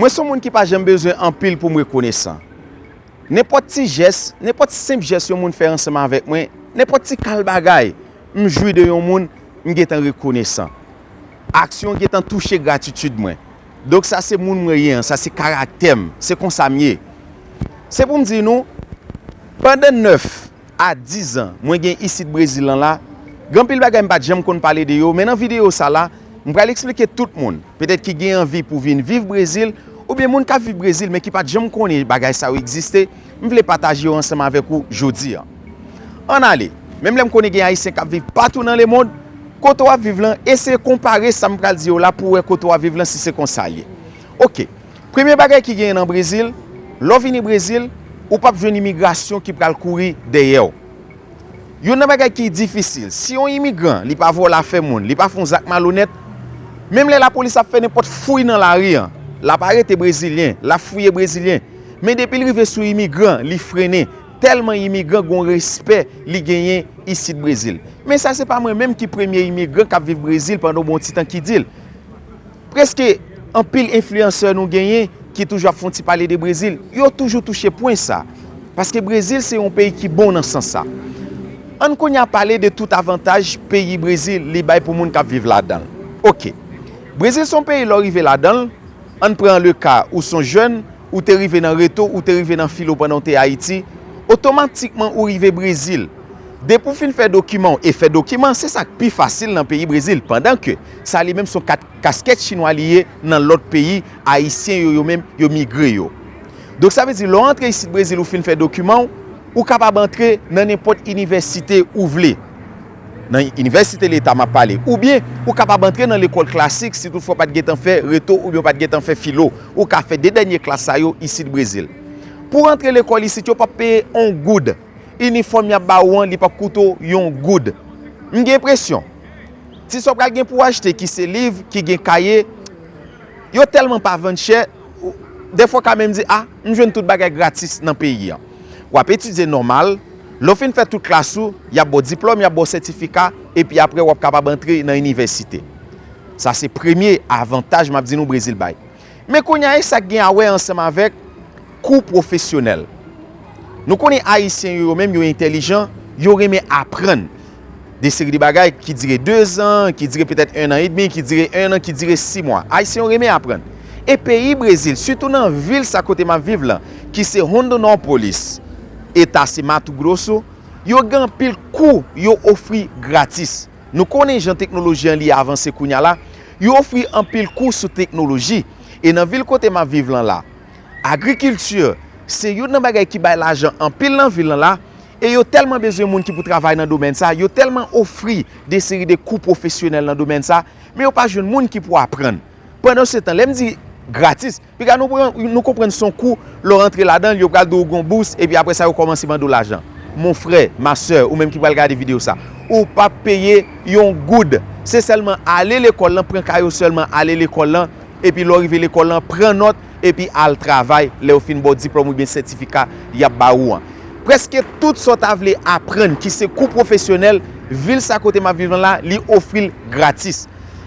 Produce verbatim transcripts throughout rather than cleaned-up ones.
Mwen se yon moun ki pa janm bezwen anpil pou m rekonesan. Nenpòt ti jès, nenpòt senp jès yon moun fè ansanm avèk mwen, nenpòt ti kal bagay, m jwi de yon moun, m gentan rekonesan. Aksyon gentan touche gratitid mwen. Donk sa se moun mwen ye an, sa se karaktè m, se konsa m ye. Se pou m di nou, pandan nèf a diz an mwen gen isit Brezil lan la, gen anpil bagay m pa t janm konn pale de yo, men nan videyo sa la, m pral eksplike tout moun, petèt ki gen anvi pou vin viv Brezil, oubyen moun k ap viv Brezil men ki pa t janm konnen bagay sa yo egziste, m vle pataje yo ansanm avèk ou jodi a. Ann ale, menm lè m konnen gen Ayisyen k ap viv patou nan lemonn, kote w ap viv lan, eseye konpare sa m pral di yo la pou w wè kote w ap viv lan si se konsa l ye. Oke, premye bagay ki genyen nan Brezil, lè w vini Brezil, ou p ap jwenn imigrasyon ki pral kouri dèyè w. Youn nan bagay ki difisil, si yon imigran, li pa vòlè afè moun, li pa fè yon zak malonèt, menm lè lapolis ap fè nenpòt fouy nan lari an, l ap arete Brezilyen, l ap fouye Brezilyen. Men depi l rive sou imigran, li frennen, tèlman imigran gon respè li genyen isit Brezil. Men sa se pa mwen menm ki premye imigran k ap viv Brezil pandan yon bon ti tan ki di l. Prèske anpil enfliyansè nou genyen ki toujou ap fè yon ti pale de Brezil, yo toujou touche pwen sa. Paske Brezil se yon peyi ki bon nan sans sa. Ann kounye a pale de tout avantaj peyi Brezil li bay pou moun k ap viv ladan l. Oke. Brezil se yon peyi lè w rive ladan l, ann pran le ka ou se yon jèn, ou te rive nan reto, ou te rive nan filo pandan w te Ayiti, otomatikman ou rive Brezil. Depi w fin fè dokiman w, e fè dokiman, se sa k pi fasil nan peyi Brezil, pandan ke sa li menm se yon kat-, kaskèt chinwa li ye nan lòt peyi, Ayisyen yo, yo menm, yo migre yo. Donk sa vle di, lè w antre isit Brezil, ou fin fè dokiman w, ou kapab antre nan nenpòt inivèsite ou vle. Nan inivèsite leta m ap pale. Oubyen, ou kapab antre nan lekòl klasik si toutfwa w pa t gentan fè reto oubyen w pa t gentan fè filo. Ou ka fè de dènye klas sa yo isit Brezil. Pou w antre lekòl isit, yo p ap peye yon goud. Inifòm y ap ba ou an, li p ap koute w yon goud. M gen enpresyon, ti sa w pral gen pou w achte ki se liv, ki gen kaye, yo tèlman pa vann chè, ou, dèfwa w ka menm di, a, m jwenn tout bagay gratis nan peyi an. W ap etidye nòmal, lè w fin fè tout klas ou, y ap ba w diplòm, y ap ba w sètifika, epi apre w ap kapab antre nan inivèsite. Sa se premye avantaj m ap di nou Brezil bay. Men kounye a, e sa k gen a wè ansanm avèk kou pwofesyonèl. Nou konnen Ayisyen yo, yo menm, yo entèlijan, yo renmen aprann de seri de bagay ki dire de zan, ki dire petèt en an edmi, ki dire en an, ki dire sis mwa. Ayisyen yo renmen aprann. E peyi Brezil, sitou nan vil sa kote m ap viv lan, ki se Rondonópolis, eta se Mato Grosso, yo gen anpil kou yo ofri gratis. Nou konnen jan teknoloji an li avanse kounye a la, yo ofri anpil kou sou teknoloji. E nan vil kote m ap viv lan la, agrikilti se youn nan bagay ki bay lajan anpil nan vil lan la, e yo tèlman bezwen moun ki pou travay nan domèn sa, yo tèlman ofri de seri de kou pwofesyonèl nan domèn sa, men yo pa jwenn moun ki pou aprann. Pandansetan, lè m di gratis, piga nou pran, nou konprann se yon kou, lè w rantre ladan l, yo pral di w gon bous, epi apre sa yo kòmanse mande w lajan. Mon frè, ma sè, ou menm ki pral gade videyo sa, ou p ap peye yon goud. Se sèlman ale lekòl lan, pran kay ou sèlman, ale lekòl lan, epi lè w rive lekòl lan, pran nòt, epi al travay, lè yo fin ba w diplòm oubyen sètifika y ap ba ou an. Prèske tout sa w ta vle aprann ki se kou pwofesyonèl, vil sa kote m ap viv lan la, li ofri l gratis.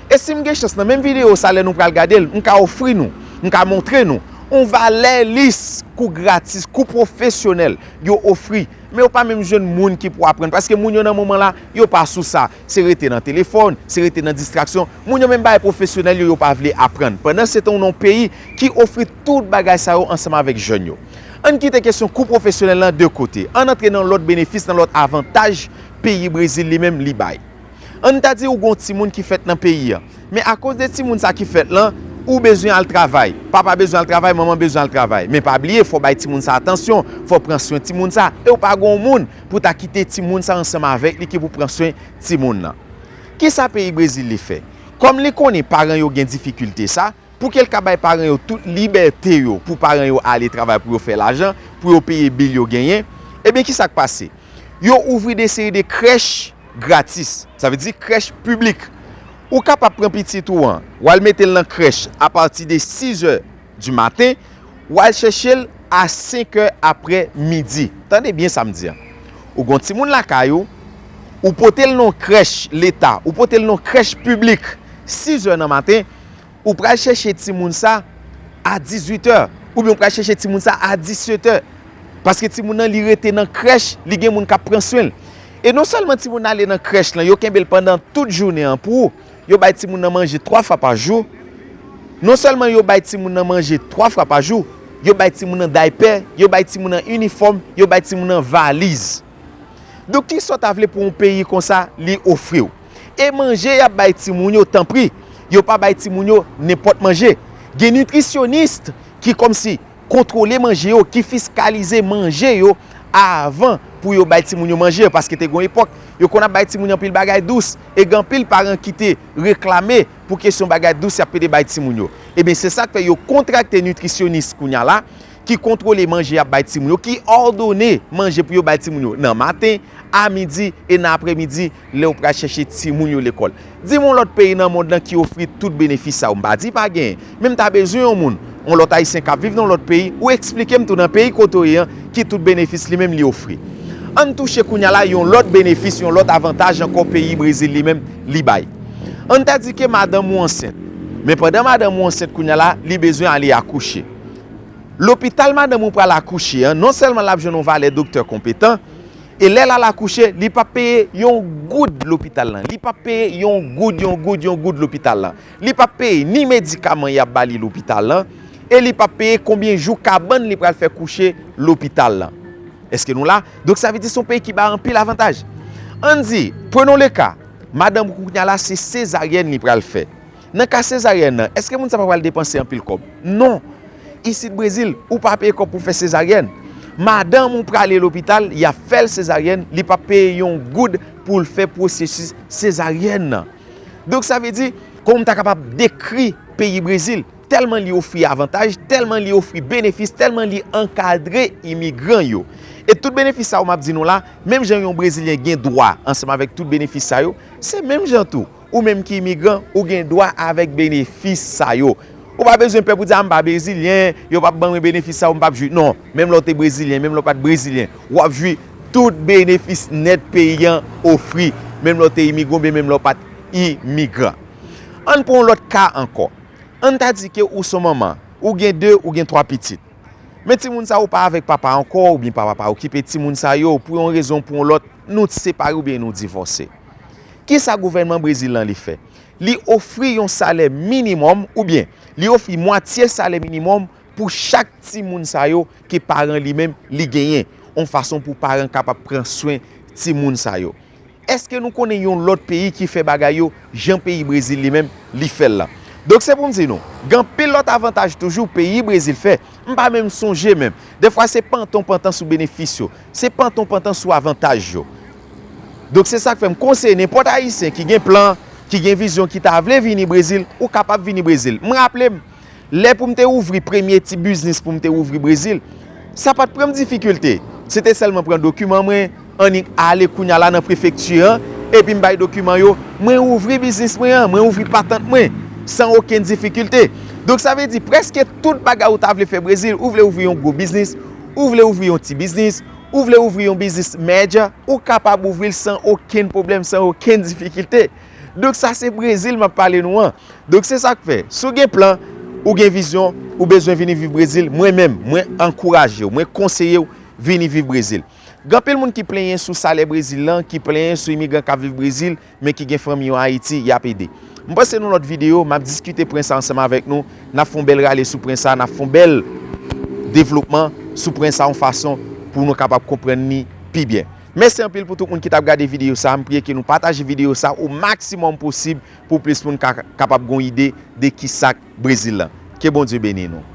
E si m gen chans nan menm videyo sa lè nou pral gade l, m ka ofri nou, m ka montre nou yon valè lis kou gratis, kou pwofesyonèl yo ofri. Men yo pa menm jwenn moun ki pou aprann, paske moun yo nan moman la, yo pa sou sa. Se rete nan telefòn, se rete nan distraksyon. Moun yo menm bagay pwofesyonèl yo, yo pa vle aprann. Pandansetan, ou nan yon peyi ki ofri tout bagay sa yo ansanm avèk jèn yo. Ann kite kesyon kou pwofesyonèl lan de kote. Ann antre nan lòt benefis, nan lòt avantaj peyi Brezil li menm li bay. Ann ta di ou gon timoun ki fèt nan peyi a. Men akoz de timoun sa ki fèt lan, ou bezwen al travay. Papa bezwen al travay, manman bezwen al travay. Men pa bliye, fò w bay timoun sa atansyon, fò w pran swen timoun sa. E w pa gon moun pou ta kite timoun sa ansanm avèk li ki pou pran swen timoun nan. Kisa peyi Brezil li fè? Kòm li konnen paran yo gen difikilte sa, pou ke l ka bay paran yo tout libète yo, pou paran yo ale travay pou yo fè lajan, pou yo peye bil yo genyen, ebyen kisa k pase? Yo ouvri de seri de krèch gratis. Sa vle di krèch piblik. Ou kapab pran pitit ou an, w al mete l nan krèch apati de sis è di maten, w al chèche l a senk è apre midi. Tande byen sa m di an. Ou gon timoun lakay ou, ou pote l nan krèch leta, ou pote l nan krèch piblik, sis è nan maten, ou pral chèche timoun sa a dizuit è, oubyen ou pral chèche timoun sa a disèt è. Paske timoun nan, li rete nan krèch, li gen moun k ap pran swen l. E non sèlman timoun nan ale nan krèch lan, yo kenbe l pandan tout jounen an pou ou, yo bay timoun nan manje twa fwa pa jou. Non sèlman yo bay timoun nan manje twa fwa pa jou, yo bay timoun nan daypè, yo bay timoun nan inifòm, yo bay timoun nan valiz. Donk, kisa w ta vle pou yon peyi konsa li ofri w? E manje y ap bay timoun yo, tanpri, yo pa bay timoun yo nenpòt manje. Gen nitrisyonis ki kòmsi kontwole manje yo, ki fiskalize manje yo avan pou yo bay timoun yo manje. Paske te gen yon epòk, yo konn ap bay timoun yo anpil bagay dous, e gen anpil paran ki te reklame pou kesyon bagay dous y ap pede bay timoun yo. Ebyen, se sa k fè yo kontrakte nitrisyonis kounye a la, ki kontwole manje y ap bay timoun yo, ki òdone manje pou yo bay timoun yo nan maten, a midi e nan aprèmidi, lè yo pral chèche timoun yo lekòl. Di m yon lòt peyi nan mond lan ki ofri tout benefis sa yo. M pa di pa genyen, men m ta bezwen yon moun, yon lòt Ayisyen k ap viv nan yon lòt peyi, ou eksplike m tou nan peyi kote w ye an, ki tout benefis li menm li ofri. Ann touche kounye a la yon lòt benefis, yon lòt avantaj ankò peyi Brezil li menm li bay. Ann ta di ke madanm ou ansent. Men pandan madanm ou ansent kounye a la, li bezwen ale akouche. Lopital madanm ou pral akouche an, non sèlman l ap jwenn yon valè doktè konpetan, e lè l al akouche, li p ap peye yon goud lopital lan. Li p ap peye yon goud, yon goud, yon goud lopital lan. Li p ap peye ni medikaman y ap ba li lopital lan, e li p ap peye konbyen jou kabann li pral fè kouche lopital lan. Èske nou la? Donk, sa vle di se yon peyi ki bay anpil avantaj. Ann di, prenons le cas, madanm ou kounye a la, se sezaryèn li pral fè. Nan ka sezaryèn nan, èske moun sa pa pral depanse anpil kòb? Non. Isit Brezil, ou pa peye kòb pou fè sezaryèn. Madanm ou prale lopital, y ap fè l sezaryèn, li p ap peye yon goud pou l fè pwosesis sezaryèn nan. Donk, sa vle di, kòman m ta kapab dekri peyi Brezil? Tèlman li ofri avantaj, tèlman li ofri benefis, tèlman li ankadre imigran yo. E tout benefis sa yo m ap di nou la, menm jan yon Brezilyen gen dwa ansanm avèk tout benefis sa yo, se menm jan tou, ou menm ki imigran, ou gen dwa avèk benefis sa yo. Ou pa bezwen pè pou di, "A, m pa Brezilyen, yo p ap ban mwen benefis sa yo, m p ap jwi." Non, menm lè w te Brezilyen, menm lè w pa t Brezilyen, w ap jwi tout benefis nèt peyi an ofri, menm lè w te imigran oubyen menm lè w pa t imigran. Ann pran yon lòt ka ankò. Ann ta di ke ou se yon manman, ou gen de, ou gen twa pitit. Men timoun sa yo pa avèk papa ankò, oubyen papa pa okipe timoun sa yo, pou yon rezon, pou yon lòt, nou separe oubyen nou divòse. Kisa gouvènman Brezil lan li fè? Li ofri yon salè minimòm, oubyen li ofri mwatye salè minimòm pou chak timoun sa yo ke paran li menm li genyen, yon fason pou paran kapab pran swen timoun sa yo. Èske nou konnen yon lòt peyi ki fè bagay yo jan peyi Brezil li menm li fè l lan? Donk, se pou m di nou, gen anpil lòt avantaj toujou peyi Brezil fè, m pa menm sonje menm. Dèfwa, se pantan w pantan sou benefis yo, se pantan w pantan sou avantaj yo. Donk, se sa k fè m konseye nenpòt Ayisyen ki gen plan, ki gen vizyon, ki ta vle vini Brezil, ou kapab vini Brezil. M raple m, lè pou m te ouvri premye ti biznis pou m te ouvri Brezil, sa pa t pran m difikilte. Se te sèlman pran dokiman mwen, annik ale kounye a la nan prefekti an, epi m bay dokiman yo, mwen ouvri biznis mwen an, mwen ouvri patant mwen, san okenn difikilte. Donk, sa vle di, prèske tout bagay ou ta vle fè Brezil, ou vle ouvri yon gwo biznis, ou vle ouvri yon ti biznis, ou vle ouvri yon biznis medya, ou kapab ouvri l san okenn pwoblèm, san okenn difikilte. Donk, sa se Brezil m ap pale nou an. Donk, se sa k fè, si w gen plan, ou gen vizyon, ou bezwen vini viv Brezil, mwen menm, mwen ankouraje w, mwen konseye w vini viv Brezil. Gen anpil moun ki plenyen sou salè Brezil lan, ki plenyen sou imigran k ap viv Brezil, men ki gen fanmi yo Ayiti, y ap ede. M panse nan lòt videyo, m ap diskite pwen sa ansanm avèk nou, n ap fè yon bèl rale sou pwen sa, n ap fè yon bèl devlopman sou pwen sa, yon fason pou nou kapab konprann li pi byen. Mèsi anpil pou tout moun ki t ap gade videyo sa, m priye ke nou pataje videyo sa o maksimòm posib pou plis moun ka kapab gen yon ide de kisa k Brezil lan. Ke Bondye beni nou.